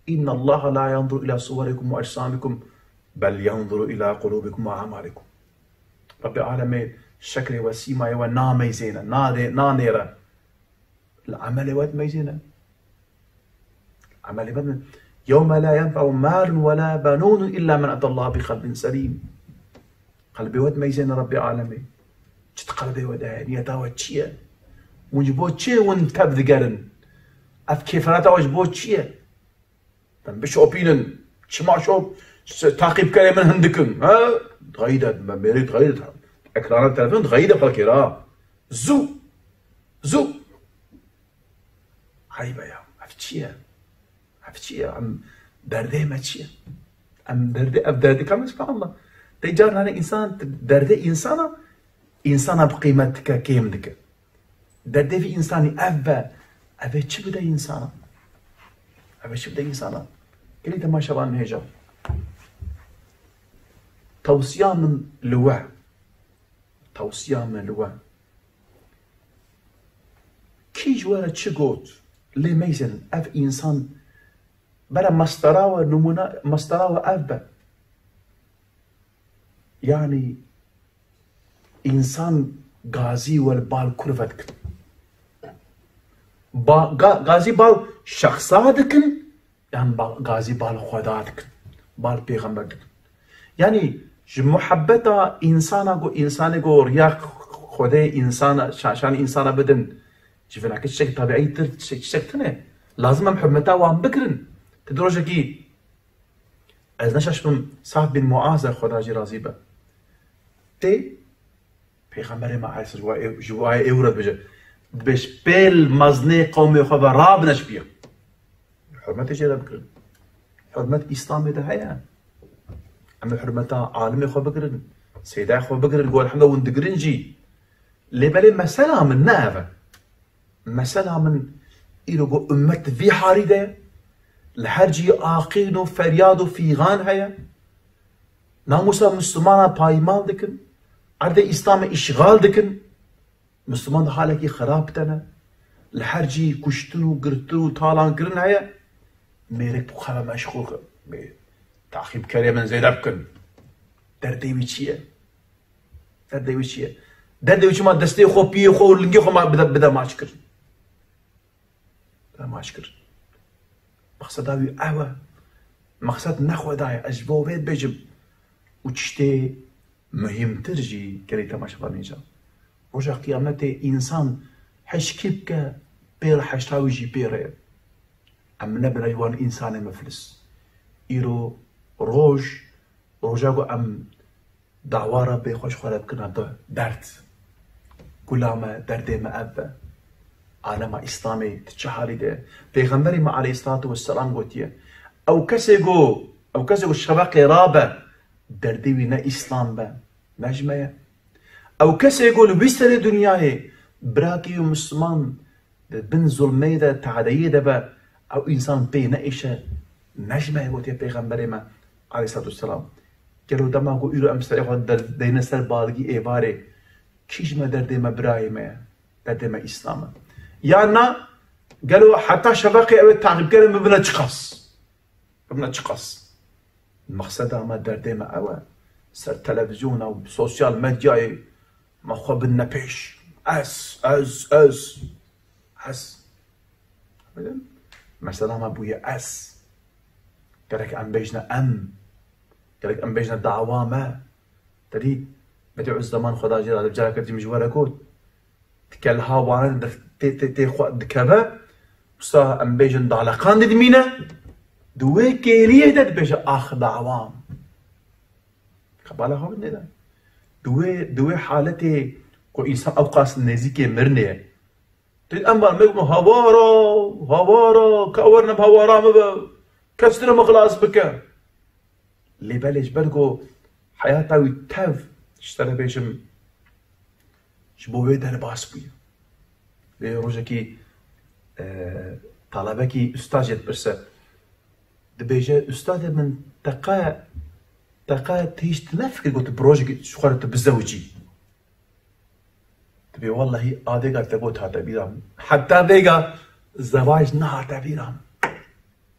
İnna Allaha la yanzuru ila suwarikum ve ecsamikum, bel yanzuru ila qulubikum ve a'malikum. Rabbê alemê şeklê we, sîmayê we nameyzêne, nade-, nanêre. Li emelê we dimeyzêne. Emelê we dime-, Yewme la yenfe'u malun ve la benûnun illa men etallaha bi qelbin selîm. Qelbê we dimeyzêne Rabbê alemê. Çi di qelbê we de ye? Niyeta we çi ye? Hûn ji bo çi hûn tev digerin? Ev kêferata we ji bo çi ye? Em bişopînin. Çima şop? Se-, taqîbkerê min hin dikin. He? Dixeyî de, me mêrê dixeyî de. Ekrana telefon dixeyî de xelkê ra. Zû. Zû. Eyb e ya. Ev çi ye? Ev çi ye? Em derdê me çi ye? Em derdê, ev derdê ka me, subhanallah. Te carna ne însan, derdê însana, însana bi qîmet dike, kêm dike. Derdê vî însanî ev be, ev ê çi bide însana? Ev ê çi bide însana? Gelî temaşevan hêja. Tewsiya min li we. Tewsiya min li we. Kî ji we re çi got? Lê meyzin, ev însan bere mestera we, nimûne mestera we ev be. Yanî, însan gazî we li bal kurve dikin. Ba-, ga-, gazî bal şexsa dikin, yan ba-, gazî bal Xweda dikin, bal pêxember dikin. Yanî, ji muhebbeta însana ku, însanê ku riya Xwedê însana, şa-, şanî însana bidin, ji vinakî tiştek tebiî tir, tiştek, tiştek tune. Lazim em hurmeta wan bikirin. Ti di rojekî Ez neşaş bim, Sa'd bin Muaz e, Xweda jî razî be. Tê Pêxemberê me aleyhisselam ji wa ê-, ji wa ê ewro dibêje. Dibêj, pêl mezinê qewmê xwe ve rabine ji piya. Hurmetê jê re bikirin. Hurmet Îslamê de heye. Em ê hurmeta alimê xwe bikirin. Seyda xwe bikirin. Ku elhamdülillah hûn digirin jî. Lê belê mesela min ne ev e. Mesela min îro ku ummet vî halî de li her cî aqîn û feryad û fîxan heye. Namûsa Mislimana paymal dikin, erdê Îslamê îşxal dikin. Misliman di halekî xirab de ne. Li her cî kuştin û girtin û talan kirin heye. Mêrik bi xwe ve meşxûl ke. Bê, taxîbkerê min zêde bikin. Derdê wî çi ye? Derdê wî çi ye? Derdê wî çima destê xwe, piyê xwe û lingê xwe ma bide, bide maç kir? Bide maç kir. Mexseda wî ew e. Mexsed ne Xweda ye. Ez ji bo vê dibêjim. Û tiştê muhîmtir jî gelê temaşevanê can. Roja qiyametê însan hişkî bike, pê re heşta wî jî pê re ye. Em nebine ji wan însanê miflis. Îro roj, roja ku em dawa Rebbê xwe ji xwe re bikine bi derd. Gula me, derdê me ev be. Alema Îslamê di çi halî de? Pêxemberê me aleyhissalatu vesselam gotiye, ew kesê ku, ew kesê ku şeveqê rabe, derdê wî ne Îslam be, ne ji me ye. Ew kesê ku li wî serê dinyayê birakî û Misliman di bin zulmê de, tadeyê de be, ew însan pê neêşe, ne ji me ye, gotiye Pêxemberê me aleyhissalatu vesselam. Gelo dema ku îro em serê xwe der-, deyne ser balgî êvarê, kî ji me derdê me birayê me ye, derdê me Îslam e? Ya na, gelo heta şeveqê ew ê taxîbkerê min bibine çiqas? Bibine çiqas? Mexseda me, derdê me ew e. ser televizyona û sosyal medyayê me xwe bidine pêş. Ez, ez, ez, ez. Mesela me bûye ez. Gerek em bêjine em. Gerek em bêjine dawa me. Te dî, Bedî Uzzeman Xweda jê re, careke din jî were got. Di kelha wane de tê, tê, tê xwe dikeve, wisa em bêjin daleqan didimîne, di wê kêliyê de dibêje ax dawam. Qebala xwe bidê de. Di wê, di wê haletê ku însan ewqas nêzîkê mirinê ye. Tê em van me hawara, hawara, ka werine bi hawara min be, kes tune min xilas bike. Lê belê ji ber ku heyata wî tev, ji te re bêjim, ji bo wê derbas bûye. Lê rojekî, e, talebekî ustad jê dipirse, dibêje, "Ustadê min, te qe, te qe tu hîç tu nefikir ku tu bi rojekî ji xwe re tu bizewicî?" Dibê, "Wellahî, a vêga te got hate bîra min. Heta vêga zewac nehate bîra min.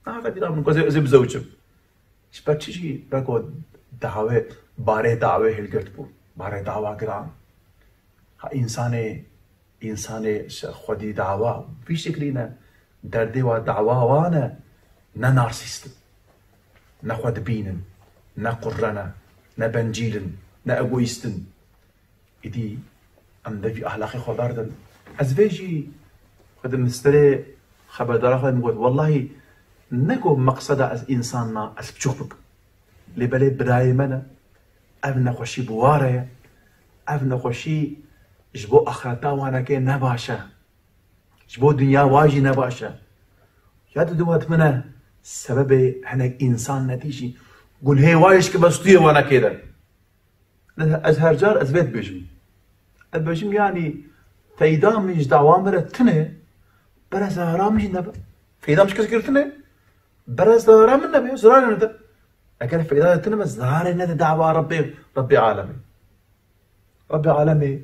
Nehate bîra min ku ez ê, ez ê bizewicim." Ji ber çi jî, ber ku dawê, barê dawê hilgirt bû. Barê dawa giran. Ha, însanê, însanê ji xwedî dawa vî şeklî ne. Derdê wa dawa wan e, ne narsîst in. Ne xwe dibînin, ne qurre ne, ne bencîl in, ne egoîst in. Îdî em devî ahlaqê xwe berdin. Ez vê jî xwe di misterê xeberdara xwe min got, "Wellahî ne ku meqseda ez însan na, ez biçûk bikim. Lê belê birayê me ne, ev nexweşî bi wa re ye. Ev nexweşî ji bo axireta wanekê ne baş e. Ji bo dinya wa jî ne baş e. Ya di dua dimine sebebê hinek însan netîşî gunhê wa jî ki bestûyê wanekê de." Ez her car ez vê dibêjim. Ez dibêjim, yanî feyda min ji dawa min re tune, bere zerara min jî nebe. Feyda min ji kesê re tune, bere zerara min nebe, zerarê nede. Eger feyda de tune me, zerarê nede dawa Rebbê, Rebbê alemê. Rebbê alemê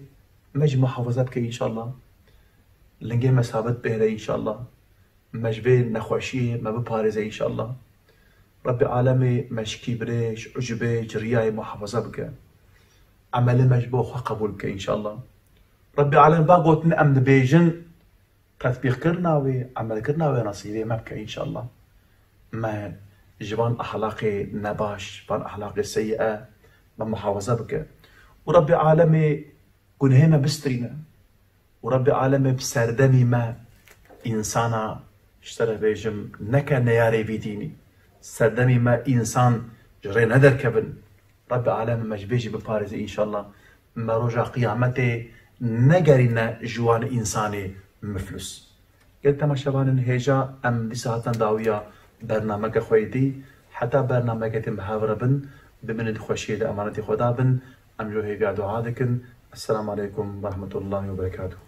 me jî muhafaza bike înşallah. Lingê me sabit bihêle înşallah. Me ji vê nexweşiyê me biparêze înşallah. Rebbê alemê me ji kîbrê, ji ucubê, ji riyayê muhafaza bike. Emelê me ji bo xwe qebûl bike înşallah. Rebbê alem va gotin em dibêjin, tetbîqkirina wê, emelkirina wê nesîbê me bike înşallah. Me ji van ahlaqê nebaş, van ahlaqê seyîe me muhafaza bike. Û Rebbê alemê gunehê me bistirîne. Û Rebbê alemê bi serdemî me însana, ji te re bêjim, neke neyarê vî dînî. Serdemî me însan ji rê nederkevin. Rebbê alemê me ji vê jî biparêze înşallah. Me roja qiyametê negerîne ji wan însanê miflûs. Gel temaşevanên hêja, em dîsa hatin dawiya bernameke xwe yê dî. Heta bernameke din bi hev re bin, bimînin di xweşiyê de, emanetê Xweda bin. Em ji we hêviya dua dikin. Esselamu aleykum ve rahmetullahi ve berekatuhu.